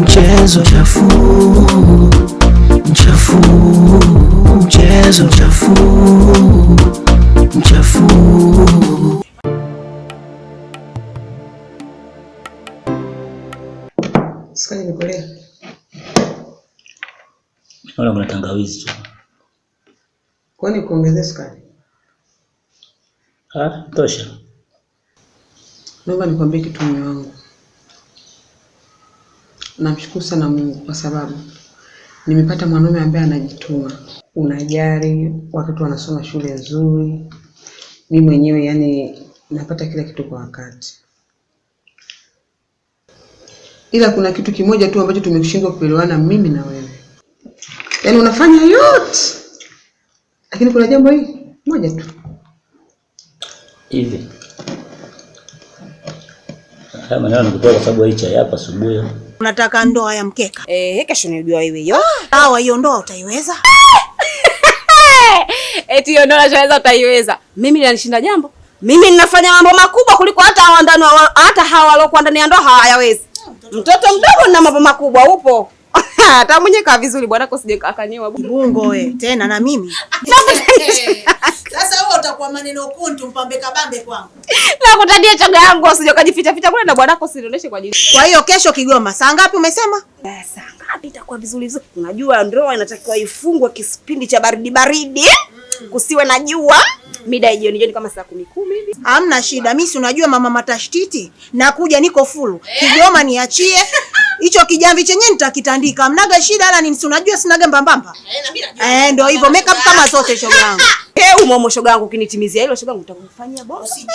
Mchezo chafu, mchafu, mchezo chafu, mchafu. Sukari imekolea. Naona kuna tangawizi tu. Kwani kuongezea sukari? Ah, tosha. Naomba nikwambie kitu mume wangu. Namshukuru sana Mungu kwa sababu nimepata mwanaume ambaye anajituma, unajali, watoto wanasoma shule nzuri, mimi mwenyewe yani napata kila kitu kwa wakati. Ila kuna kitu kimoja tu ambacho tumeshindwa kuelewana mimi na wewe. Yaani unafanya yote, lakini kuna jambo hili moja tu. Hivi haya maneno nakutoa kwa sababu hii chai hapa asubuhi. Unataka ndoa ya mkeka? Kesho nijua wewe hiyo. Sawa, hiyo ndoa utaiweza? Eti hiyo ndoa unaweza utaiweza. Mimi ninanishinda jambo. Mimi ninafanya mambo makubwa kuliko hata hawa ndani, hata hawa waliokuwa ndani ya ndoa hawayawezi. Mtoto mdogo na mambo makubwa upo. Hata mwenyewe kaa vizuri bwanako sije akanyoa. Bungo we, tena na mimi. Sasa wewe utakuwa maneno kuntu mpambe kabambe kwangu. Na kutadia chaga yangu usije ukajificha ficha kule na bwanako usinionyeshe kwa ajili. Kwa hiyo kesho Kigoma, saa ngapi umesema? Saa ngapi itakuwa vizuri vizuri. Unajua ndoa inatakiwa ifungwe kipindi cha baridi baridi. Kusiwe na jua. Mida ya jioni jioni kama saa 10:10 hivi. Hamna shida. Mimi si unajua mama matashtiti, nakuja niko fulu. Kigoma niachie. Hicho kijamvi chenye nitakitandika. Hamnaga shida wala nini, si unajua sinaga mbambamba. Ndio hivyo makeup kama zote shoga yangu. Umomo shoga yangu ukinitimizia hilo shoga yangu nitakufanyia boss. Usijali.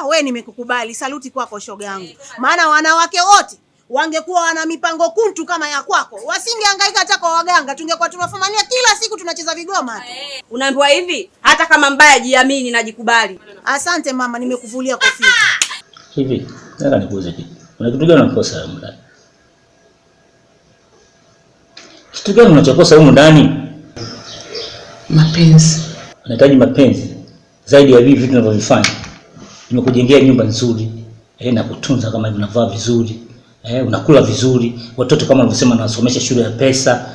We nimekukubali. Saluti kwako shoga yangu. Maana wanawake wote wangekuwa wana mipango kuntu kama ya kwako, wasingehangaika hata kwa waganga, tungekuwa tunafumania kila siku tunacheza vigoma tu. Unaambiwa hivi, hata kama mbaya jiamini na jikubali. Asante mama, nimekuvulia kofia. Hivi, nataka nikuulize kitu. Una kitu gani unakosa humu ndani? Kitu gani unachokosa humu ndani? Mapenzi. Unahitaji mapenzi zaidi ya hivi vitu tunavyovifanya. Nimekujengea nyumba nzuri, na kutunza kama hivi, unavaa vizuri, unakula vizuri, watoto kama unavyosema nawasomesha shule ya pesa.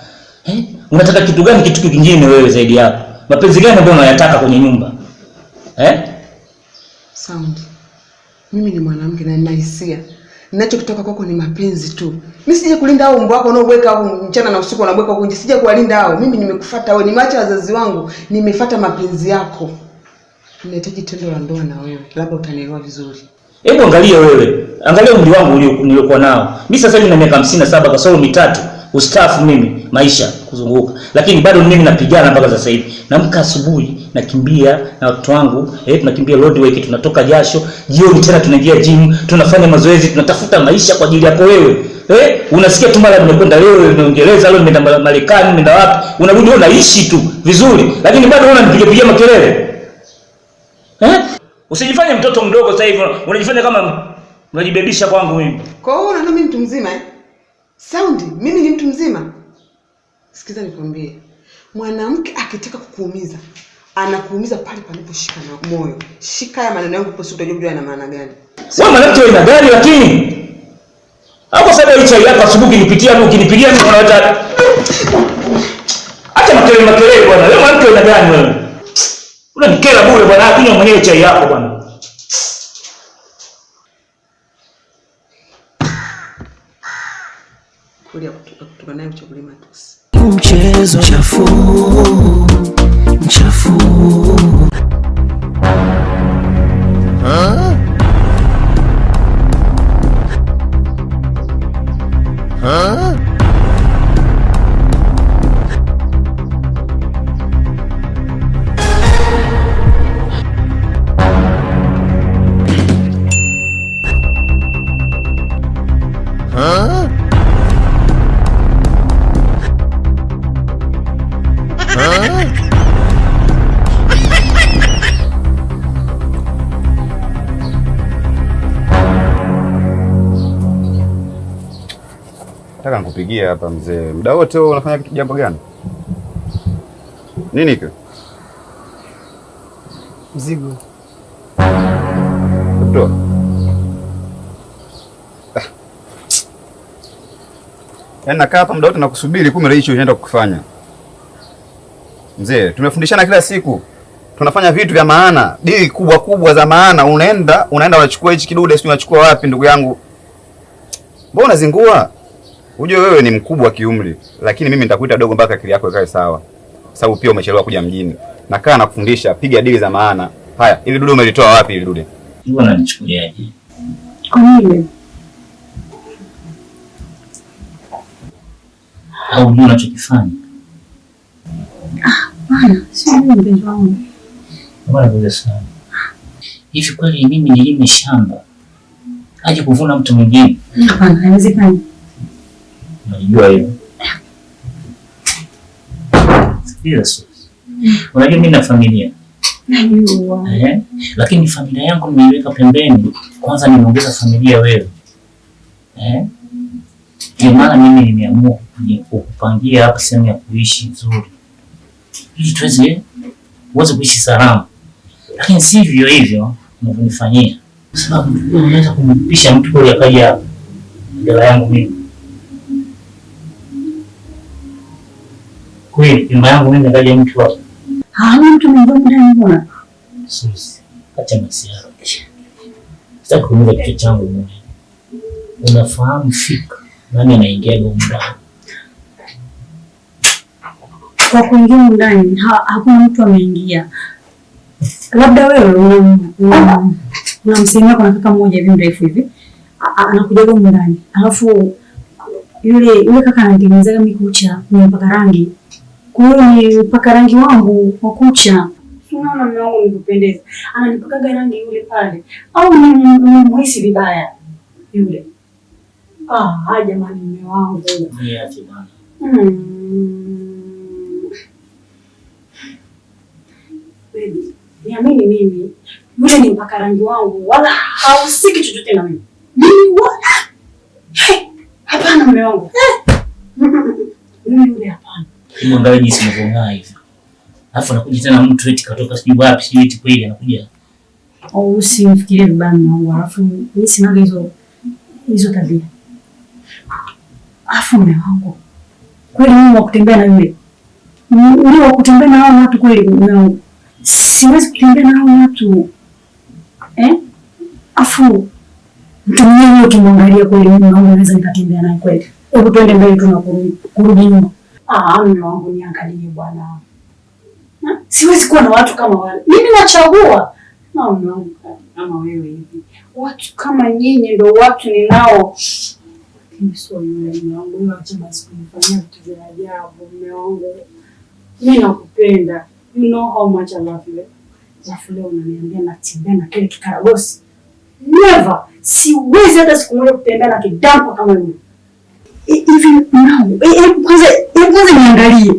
Unataka kitu gani kitu kingine wewe zaidi hapo? Mapenzi gani ambayo unayataka kwenye nyumba? Sound. Mimi ni mwanamke na nina hisia. Ninachokitoka kwako ni mapenzi tu. Mimi sije kulinda hao mbwa wako unaobweka au mchana na usiku unabweka huko nje. Sije kuwalinda hao. Mimi nimekufuata wewe, nimeacha wazazi wangu, nimefuata mapenzi yako. Ninahitaji tendo la ndoa na wewe. Labda utanielewa vizuri. Hebu angalia wewe. Angalia umri wangu niliokuwa nao. Mimi sasa hivi nina miaka 57 kasoro 3 ustaafu mimi maisha kuzunguka. Lakini bado mimi napigana mpaka sasa hivi. Naamka asubuhi nakimbia na watoto wangu, tunakimbia roadway, tunatoka jasho, jioni tena tunaingia gym, tunafanya mazoezi, tunatafuta maisha kwa ajili yako wewe. Unasikia tu mara nimekwenda leo nimeongeleza, leo nimeenda Marekani, nimeenda wapi? Unarudi wewe unaishi tu vizuri, lakini bado unanipiga piga makelele. Usijifanye mtoto mdogo sasa hivi, unajifanya kama unajibebisha kwangu mimi. Kwa hiyo unaona mimi mtu mzima Sound, mimi ni mtu mzima. Sikiza nikwambie. Mwanamke akitaka kukuumiza, anakuumiza pale panaposhika na moyo. Shika haya maneno yangu kwa sababu utajua yana maana gani. Wewe mwanamke wewe una gari lakini hapo sasa hii chai yako asubuhi ukinipitia mimi ukinipigia mimi unaleta acha makelele makelele bwana. Wewe mwanamke una gani wewe? Unanikera bure bwana, kunywa mwenyewe chai yako bwana. Kulia kutoka naye uchagulie matusi. Mchezo chafu, mchafu. Huh? Nataka nikupigie hapa mzee. Muda wote wewe unafanya kitu jambo gani? Nini hiko? Mzigo. Toa. Yaani nakaa hapa muda wote nakusubiri, kumbe hicho unaenda kukifanya. Mzee, tumefundishana kila siku. Tunafanya vitu vya maana, dili kubwa kubwa za maana. Unaenda unachukua hichi kidude, sio unachukua wapi ndugu yangu? Mbona unazingua? Unajua wewe ni mkubwa kiumri, lakini mimi nitakuita dogo mpaka akili yako ikae sawa. Sababu pia umechelewa kuja mjini. Nakaa nakufundisha, piga dili za maana. Haya, ili dude umelitoa wapi ili dude? Hivi unanichukuliaje? Kwa nini? Au unajua unachokifanya? Ah, bwana, sio mimi mpenzi wangu. Bwana vile sana. Hivi kweli mimi nilime shamba aje kuvuna mtu mwingine? Hapana, haiwezekani. Unajua hiyo. Sikiliza Suzi. Unajua mimi na familia. Najua. Lakini familia yangu nimeiweka pembeni. Kwanza nimeongeza familia wewe. Ndio maana mimi nimeamua kukupangia hapa sehemu ya kuishi nzuri, ili tuweze uweze kuishi salama. Lakini sivyo hivyo unavyonifanyia, kwa sababu unaweza kumpisha mtu kweli akaja mbele yangu mimi. Kweli nyumba yangu mimi akaja mtu hapa. Hamna mtu mwingine ndani mbona? Suzi, acha masiara. Sitaki kuumiza kichwa changu mimi. Unafahamu fika nani anaingia huko ndani? Kwa kuingia ndani hakuna mtu ameingia. Labda wewe unamsemea kuna kaka mmoja hivi mrefu hivi anakuja huko ndani. Alafu yule kaka anatengeneza mikucha, ni mpaka rangi. Kwa hiyo ni mpaka rangi wangu wa kucha. Unaona mume wangu nikupendeza. Ananipakaga rangi yule pale. Au nimhisi vibaya yule. Ah, jamani mume wangu. Niache bwana. Baby, niamini mimi. Yule ni mpaka rangi wangu wala hahusiki chochote na mimi. Mimi wala. Hey, hapana mume wangu. Mimi yule hapana. Mwangalie jinsi unavyong'aa hivi. Alafu anakuja tena mtu eti katoka sijui wapi, sijui eti kweli anakuja. Oh, usimfikirie vibaya mume wangu. Alafu mimi sina hizo tabia. Alafu mume wangu, kweli mimi wa kutembea na yule. Mimi wa kutembea na hao watu kweli mume wangu. Siwezi kutembea na hao watu. Alafu mtu mwenyewe ukimwangalia kweli mume wangu naweza nikatembea naye kweli. Hebu twende mbele tu na kurudi nyuma. Ah, mume wangu niangalie bwana. Siwezi kuwa na watu kama wale. Mimi nachagua. Na mume wangu kama wewe hivi. Watu kama nyinyi ndio watu ninao. Lakini sio yule mume wangu, yule acha basi kunifanyia vitu vya ajabu mume wangu. Mimi nakupenda. You know how much I love you. Alafu leo unaniambia natembea na kile kikaragosi. Never. Siwezi hata siku moja kutembea na kidampa kama yule. Hivi now, kwanza niangalie.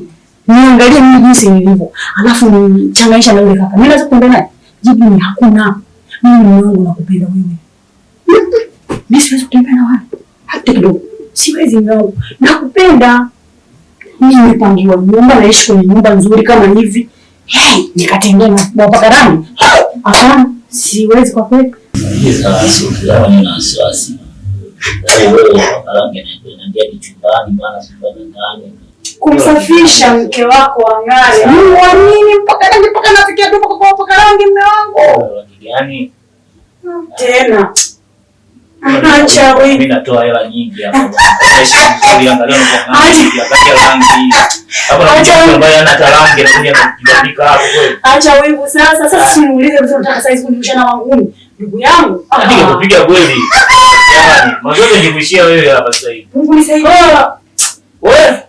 Niangalie mimi jinsi nilivyo. Alafu nichanganisha na yule kaka. Mimi naweza kutembea naye? Jibu ni hakuna. Mimi mume wangu nakupenda wewe. Mimi siwezi kutembea na wewe. Hata kidogo. Siwezi mume wangu. Nakupenda. Mimi nimepangiwa nyumba, naishi kwenye nyumba nzuri kama hivi. Hey, nikatembea na mpaka rangi. Hapana, siwezi kwa kweli. Sasa sio na wasiwasi. Wewe rangi inaingia kichumbani bwana, sio ndani. Kumsafisha mke wako ang'are. Mimi wa nini mpaka rangi mpaka nafikia tu mpaka kwa rangi mume wangu. Rangi gani? Tena. Acha wewe. Mimi natoa hela nyingi hapa. Naishi vizuri, angalia unavyong'aa, rangi. Hapo na mtu ambaye hana rangi anakuja kujibandika hapo kweli. Acha wivu sasa. Sasa simuulize mtu unataka saizi kunirusha na ngumi. Ndugu yangu. Ndio kupiga kweli. Jamani, mazote nikuishia wewe hapa sasa hivi. Mungu nisaidie. Wewe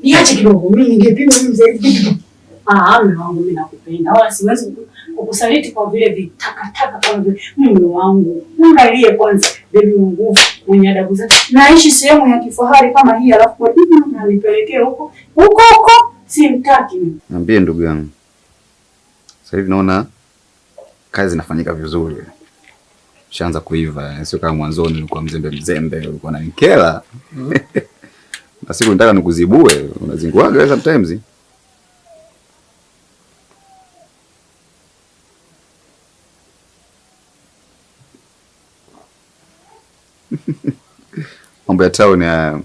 niache kidogo, mimi ningepigwa mimi zaidi. Ah, mume wangu mimi nakupenda. Wala siwezi kukusaliti kwa vile vitakataka kama vile mume wangu. Angalie kwanza baby wangu mwenye adabu zake. Naishi sehemu ya kifahari kama hii alafu kwa nini unanipelekea huko? Huko huko simtaki mimi. Niambie ndugu yangu. Sasa hivi naona kazi inafanyika vizuri. Ushaanza kuiva, sio kama mwanzoni ulikuwa mzembe mzembe, ulikuwa unanikera. Na siku nataka nikuzibue, unazinguaga sometimes. Mambo ya town ya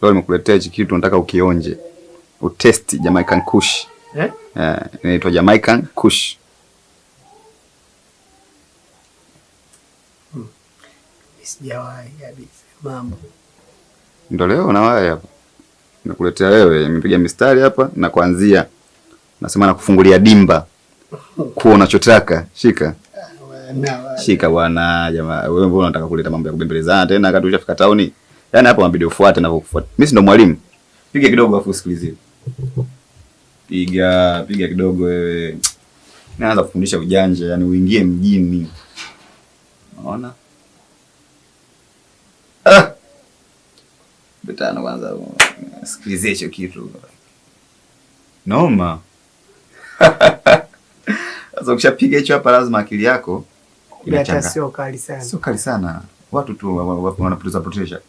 leo nimekuletea hichi kitu nataka ukionje. Utesti Jamaican Kush. Eh? Inaitwa Jamaican Kush. Sijawahi kabisa mambo. Ndio leo na wewe hapa. Nakuletea wewe, nimepiga mistari hapa na kuanzia. Nasema nakufungulia dimba. Kuwa unachotaka, shika. Shika bwana jamaa, wewe mbona unataka kuleta mambo ya kubembelezana tena wakati ushafika town? Yaani hapo inabidi ufuate na kufuata. Mimi si ndo mwalimu. Piga kidogo afu usikilizie. Piga, piga kidogo wewe. Naanza kufundisha ujanja, yani uingie mjini. Unaona? Ah. Betano kwanza sikilizie hicho kitu. Noma. Sasa ukishapiga hicho hapa lazima akili yako inachanga. Sio kali sana. Sio kali sana. Watu tu wanapoteza potesha.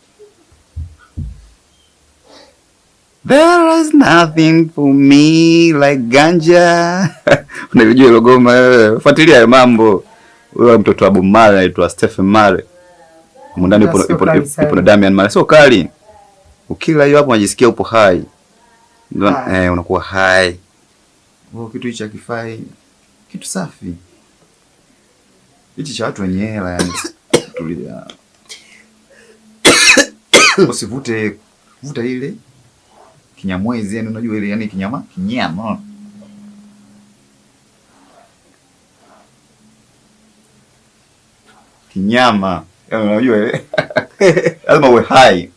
There is nothing for me like ganja. Unajua hilo goma wewe. Fuatilia hayo mambo. Wewe mtoto wa Bob Marley anaitwa Stephen Marley. Mundani ipo na Damian Marley. Sio kali. Ukila hiyo hapo unajisikia upo hai. Unakuwa hai. Oh, kitu hichi hakifai. Kitu safi. Hichi cha watu wenye hela yani. Tulia. Usivute, vuta ile kinyamwezi yani, unajua ile yani kinyama, kinyama. Kinyama. Yaani unajua ile. Lazima uwe hai.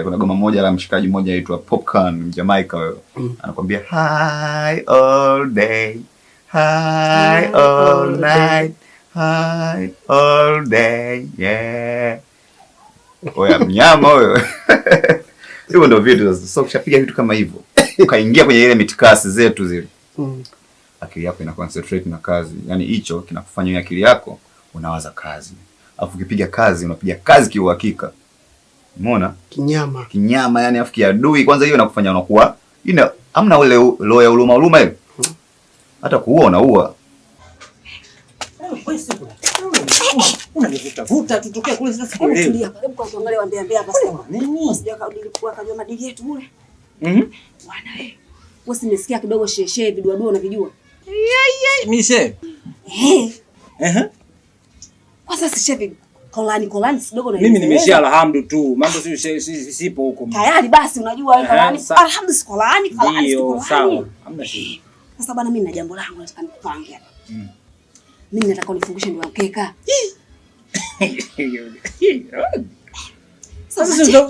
Kuna goma moja la mshikaji mmoja aitwa Popcorn Jamaica wewe. Anakuambia high all day, high all night, high all day. Yeah. Oya mnyama wewe. Hivyo ndio vitu sasa. So ukishapiga vitu kama hivyo, ukaingia kwenye ile mitikasi zetu zile. Akili yako ina concentrate na kazi. Yaani hicho kinakufanya akili yako unawaza kazi. Alafu ukipiga kazi unapiga kazi kiuhakika. Umeona? Kinyama. Kinyama yani afu kiadui kwanza hiyo inakufanya unakuwa ina hamna ule roho ya huruma huruma ile. Hata kuua unaua. Unanivuta vuta tutokee kule sasa sikuelewi. Tulia hebu kwa tuangalie waambia ambia hapa sasa. Nini? Usije akajua madili yetu bure. Mhm. Bwana wewe. Wewe simesikia kidogo sheshe vidua dua unavijua? Yeye mimi she. Eh. Eh. Kwanza si shevi kolani kolani kidogo na mimi nimeshia alhamdu tu. Mambo si sipo huko. Tayari basi unajua wewe kolani. Alhamdu si kolani, kolani si kolani. Sawa. Hamna shida. Sasa bwana mimi nina jambo langu nataka nikupange hapa. Mimi nataka unifungushe ndoa mkeka. Sasa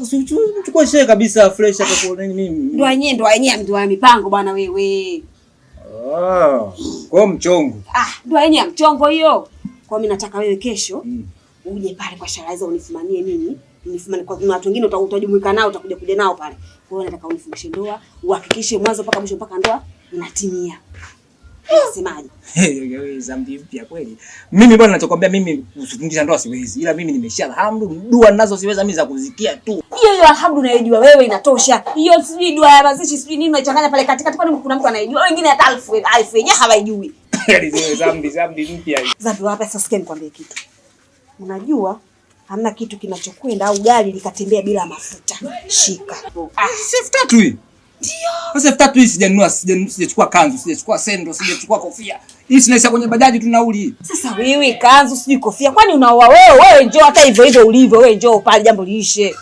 uchukue shehe kabisa fresh hapa kwa nini mimi? Ndoa yenyewe ndoa yenyewe ndoa ya mipango bwana wewe. Ah, kwa mchongo. Ah, ndoa yenyewe mchongo hiyo. Kwa mimi nataka wewe kesho uje pale kwa Sharaiza unifumanie mimi, unifumanie kwa kuna watu wengine utajumuika nao utakuja kuja nao pale. Kwa hiyo nataka unifungushe ndoa, uhakikishe mwanzo mpaka mwisho mpaka ndoa inatimia. Semaje? Wewe zambi mpya kweli. Mimi bwana ninachokuambia mimi kufungisha ndoa siwezi. Ila mimi nimesha alhamdu dua nazo siweza mimi za kuzikia tu. Hiyo hiyo alhamdu unayojua wewe inatosha. Hiyo sijui dua ya mazishi sijui nini unaichanganya pale katikati kwani kuna mtu anayejua? Wengine hata alfu alfu yenyewe hawaijui. Yaani zile zambi zambi mpya hizo. Zambi wapi sasa sikia nikwambie kitu. Unajua hamna kitu kinachokwenda au gari likatembea bila mafuta. Shika. Ah, si 3000 hii. Ndio. Sasa 3000 hii sijanunua, sijachukua kanzu, sijachukua sendo, sijachukua kofia. Hii sinaisha kwenye bajaji tu nauli. Sasa wewe kanzu sijui kofia, kwani unaoa wewe? Wewe njoo hata hivyo hivyo ulivyo, wewe njoo pale jambo liishe.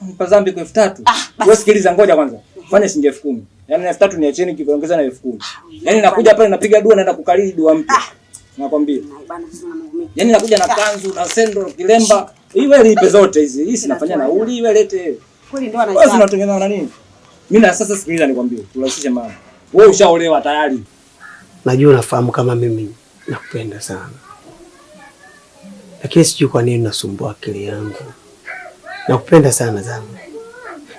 Mpa zambi kwa 3000. Wewe sikiliza ngoja kwanza. Fanya shilingi 10,000. Yaani 3000 niacheni kiongeza na 10,000. Yaani nakuja pale napiga dua naenda kukalili dua mpya. Nakwambia. Yaani nakuja na kanzu na sendo kilemba. Hii wewe lipe zote hizi. Hii sinafanya nauli, wewe lete. Kweli ndio anajua. Wewe unatengeneza na nini? Mimi na sasa sikiliza nikwambie, turahisishe mambo. Wewe ushaolewa tayari. Najua unafahamu kama mimi nakupenda sana. Lakini sijui kwa nini unasumbua akili yangu. Nakupenda sana sana.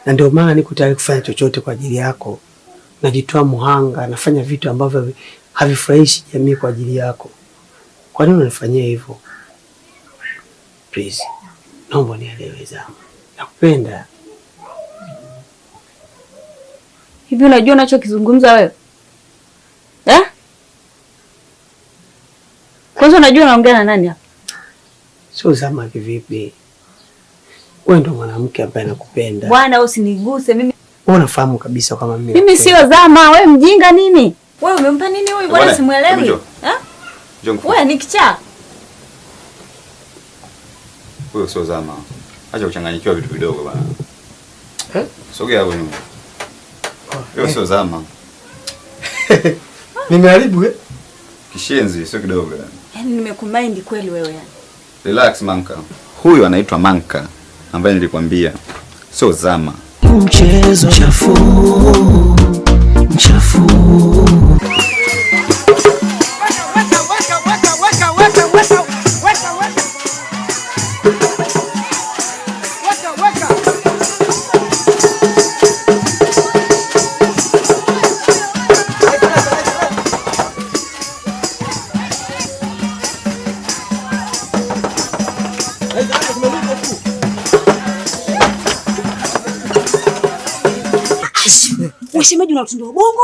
Na ndio maana niko tayari kufanya chochote kwa ajili yako. Najitoa muhanga, nafanya vitu ambavyo havifurahishi jamii kwa ajili yako. Kwa nini unanifanyia hivyo? Please, naomba nielewe Zama. Nakupenda. Hivi unajua unachokizungumza wewe? Eh? Kwanza unajua unaongea na nani hapa? Sio zama kivipi? Wewe ndo mwanamke ambaye nakupenda. Bwana usiniguse mimi. Wewe unafahamu kabisa kama mimi. Mimi sio zama, wewe mjinga nini? Wewe umempa nini huyu bwana simuelewi? Eh? Wewe ni kichaa. Huyo sio zama. Acha kuchanganyikiwa vitu vidogo bwana. Eh? Sogea hapo nyuma. Hiyo sio zama. Nimeharibu eh? Kishenzi sio kidogo yani. Yaani nimekumind kweli wewe yani. Relax Manka. Huyu anaitwa Manka ambaye nilikwambia sio zama. Mchezo mchafu, mchafu. Weka, weka, weka, weka, weka, weka, weka. Weka, weka. Shemeji unatunda ubongo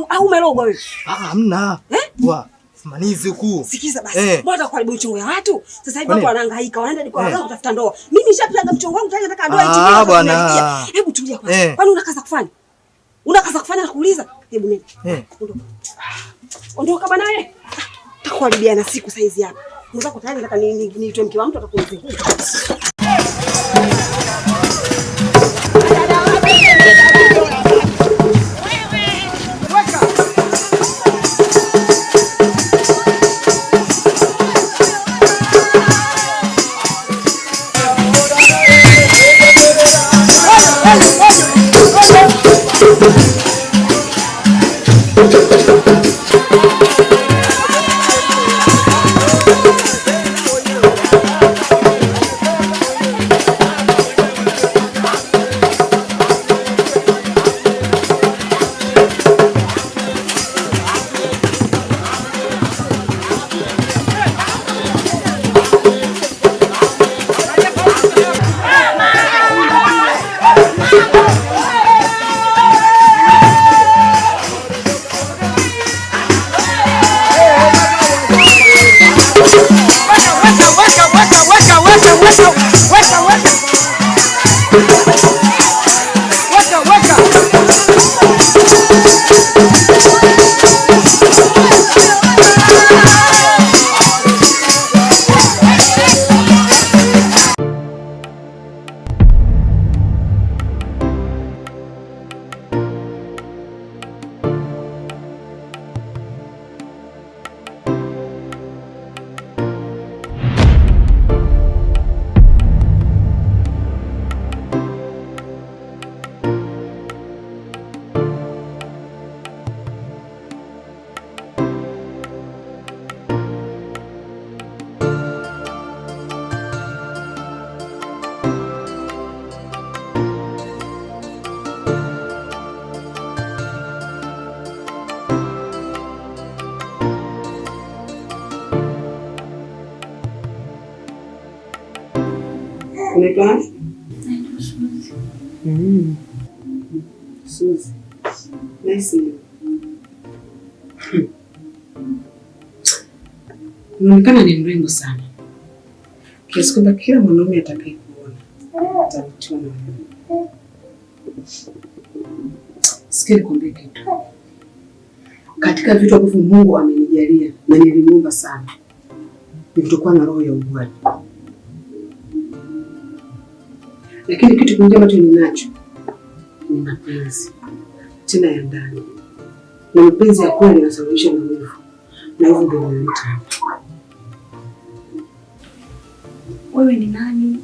au umelogwa wewe? Ah, hamna. Eh? Wa, simanizi huku. Sikiza basi. Mbona utakuharibu mchongo ya watu? Sasa hivi watu wanahangaika, wanaenda kwa waganga kutafuta ndoa. Mimi nishapiga mchongo wangu tayari nataka ndoa itimie. Ah, bwana. Hebu tulia kwanza. Kwani unakaza kufanya? Unakaza kufanya nakuuliza? Hebu nenda. Ondoka. Ondoka bwana wewe. Takuharibia na siku saizi hapa. Mwenzako tayari nataka niitwe mke wa mtu atakunizingua. Unaitwa nani? Suzi. Suzi. Nice name. Unaonekana ni mrembo sana. Kiasi kwamba kila mwanaume atakayekuona atavutiwa na wewe. Sikia nikwambie kitu. Katika vitu ambavyo Mungu amenijalia na nilimuomba sana ni kutokuwa na roho ya uuaji. Lakini kitu kingine ambacho ninacho ni mapenzi, tena ya ndani, na mapenzi ya kweli yanasababisha na wivu, na hivyo ndio inaleta hapa. Wewe ni nani?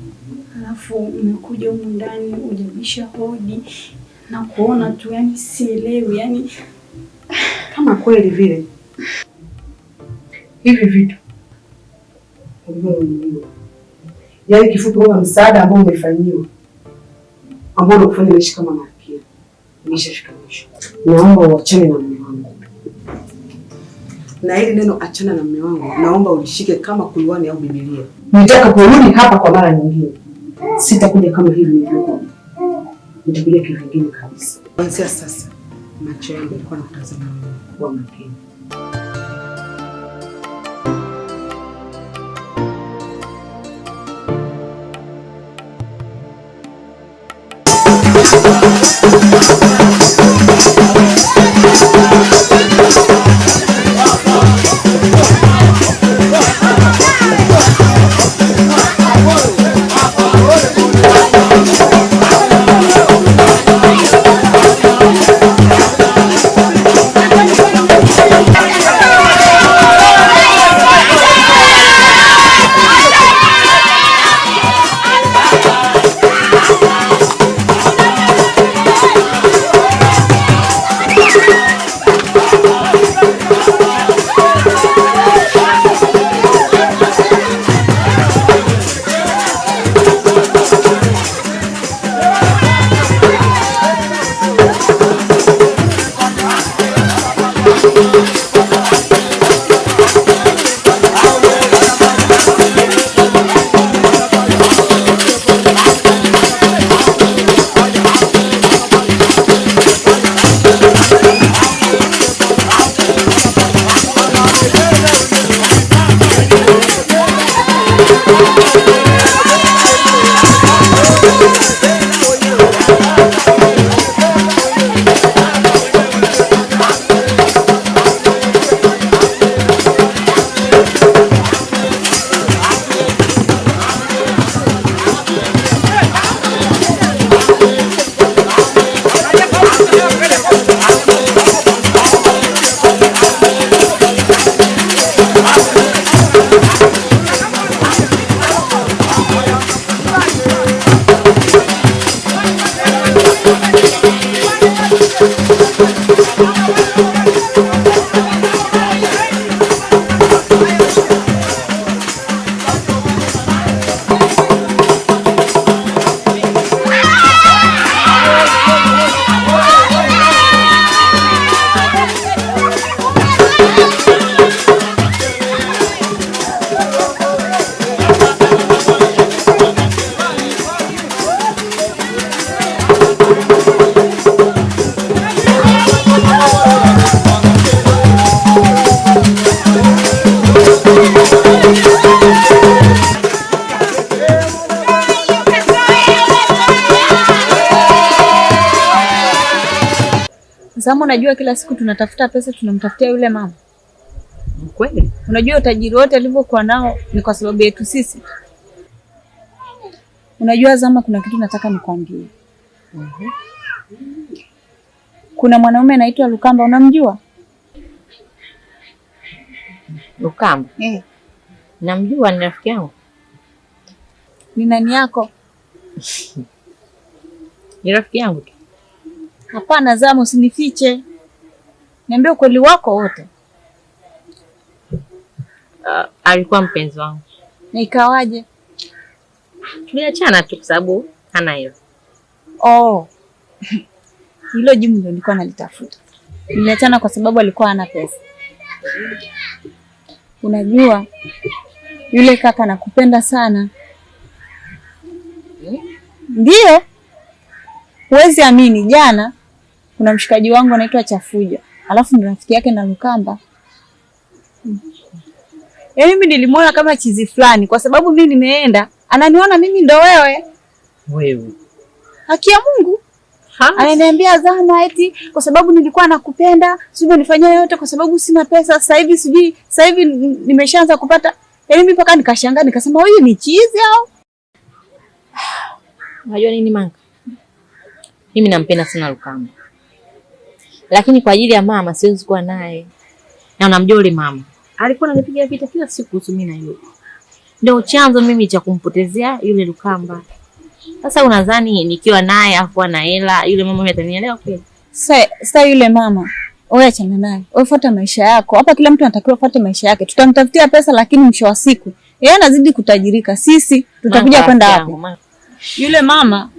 Alafu umekuja humu ndani hujabisha hodi na kuona tu, yani sielewi, yani kama kweli vile hivi vitu ulivyonunuliwa, yaani kifupi kwamba msaada ambao umefanyiwa ambao unakufanya naishi kama malkia umeshafika mwisho. Naomba uachane na mume wangu, na hili neno achana na mume wangu naomba ulishike kama Qur'ani au Biblia. Nitaka kurudi hapa kwa mara nyingine, sitakuja kama hivi nilivyokuja, nitakuja kivingine kabisa. Kuanzia sasa Macho yangu yalikuwa yanakutazama wewe. Kuwa makini. Zama, unajua kila siku tunatafuta pesa, tunamtafutia yule mama. Kweli? Unajua utajiri wote alivyokuwa nao ni kwa sababu yetu sisi. Unajua Zama, kuna kitu nataka nikwambie. Kuna mwanaume anaitwa Lukamba, unamjua? Lukamba? Eh. Namjua, ni rafiki yangu. Ni nani yako? Ni rafiki yangu tu. Hapana Zama, usinifiche. Niambie ukweli wako wote. Alikuwa mpenzi wangu. Na ikawaje? Tuliachana tu kwa sababu hana hela. Oh. Hilo jibu ndio nilikuwa nalitafuta. Niliachana kwa sababu alikuwa hana pesa. Unajua yule kaka nakupenda sana. Ndio. Huwezi amini, jana kuna mshikaji wangu anaitwa Chafuja, alafu ndo rafiki yake na Lukamba. Yaani mimi nilimuona kama chizi fulani kwa sababu mimi nimeenda, ananiona mimi ndo wewe. Wewe. Haki ya Mungu. Ananiambia Zama eti kwa sababu nilikuwa nakupenda, sijui nifanyia yote kwa sababu sina pesa sasa hivi, sijui sasa hivi nimeshaanza kupata. Yaani mimi mpaka nikashangaa nikasema huyu ni chizi au? Unajua nini Manga? Mimi nampenda sana Lukamba. Lakini kwa ajili ya mama siwezi kuwa naye. Na unamjua yule mama. Alikuwa ananipiga vita kila siku kuhusu mimi na yule. Ndio chanzo mimi cha kumpotezea yule Lukamba. Sasa unadhani nikiwa naye afu ana hela yule mama mimi atanielewa kweli? Sasa yule mama, wewe achana naye. Wewe fuata maisha yako. Hapa kila mtu anatakiwa afuate maisha yake. Tutamtafutia pesa lakini mwisho wa siku yeye anazidi kutajirika. Sisi tutakuja kwenda wapi? Yule mama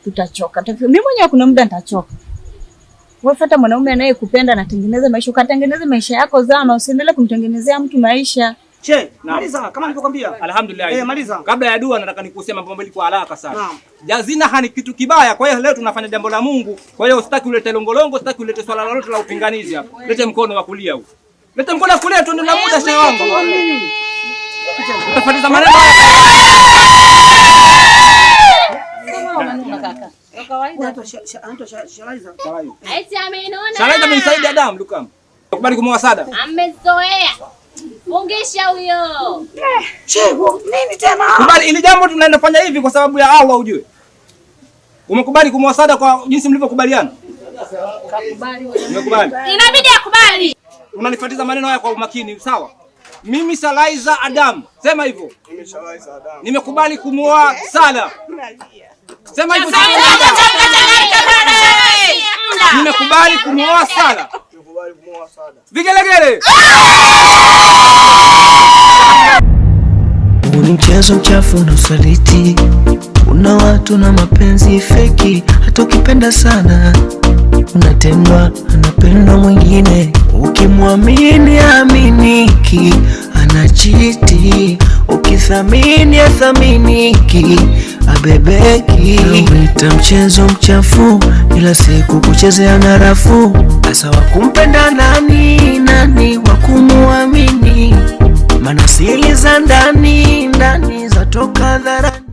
tutachoka. Mimi mwenyewe kuna muda nitachoka. Wewe fuata mwanaume anayekupenda na tengeneza maisha, ukatengeneze maisha yako Zama, usiendelee kumtengenezea mtu maisha. Che, maliza kama nilivyokuambia. Alhamdulillah. Maliza. Kabla ya dua nataka nikuhusia mambo mawili kwa haraka sana. Naam. Jazina ni kitu kibaya, kwa hiyo leo tunafanya jambo la Mungu. Kwa hiyo sitaki ulete longolongo, sitaki ulete swala lolote la upinganizi hapa. Lete mkono wa kulia huu. Lete mkono wa kulia tuende na muda shehe wangu. Utafuatiza maneno. Sharaiza bin Said Adam Lukam. Kubali kumuoa Sada. Amezoea. Fungisha huyo. Shehu, nini tena? Kubali ili jambo tunaenda fanya hivi kwa sababu ya Allah ujue. Umekubali kumuoa Sada kwa jinsi mlivyokubaliana? Kakubali. Umekubali. Inabidi akubali. Unanifuatiza maneno haya kwa umakini, sawa? Mimi Sharaiza Adam, sema hivyo. Mimi Sharaiza Adam. Nimekubali kumuoa Sada. Sema hivyo. Nimekubali kumuoa Sada. Nimekubali kumuoa Sada. Vigelegele. Huu ni mchezo mchafu na usaliti, una watu na mapenzi feki. Hata ukipenda sana unatendwa, anapendwa mwingine. Ukimwamini aminiki, anachiti. Ukithamini athaminiki, abebeki. Nauita mchezo mchafu, ila siku kuchezea na rafu. Asa wakumpenda nani, nani wakumuamini? Maana siri za ndani ndani zatoka hadharani.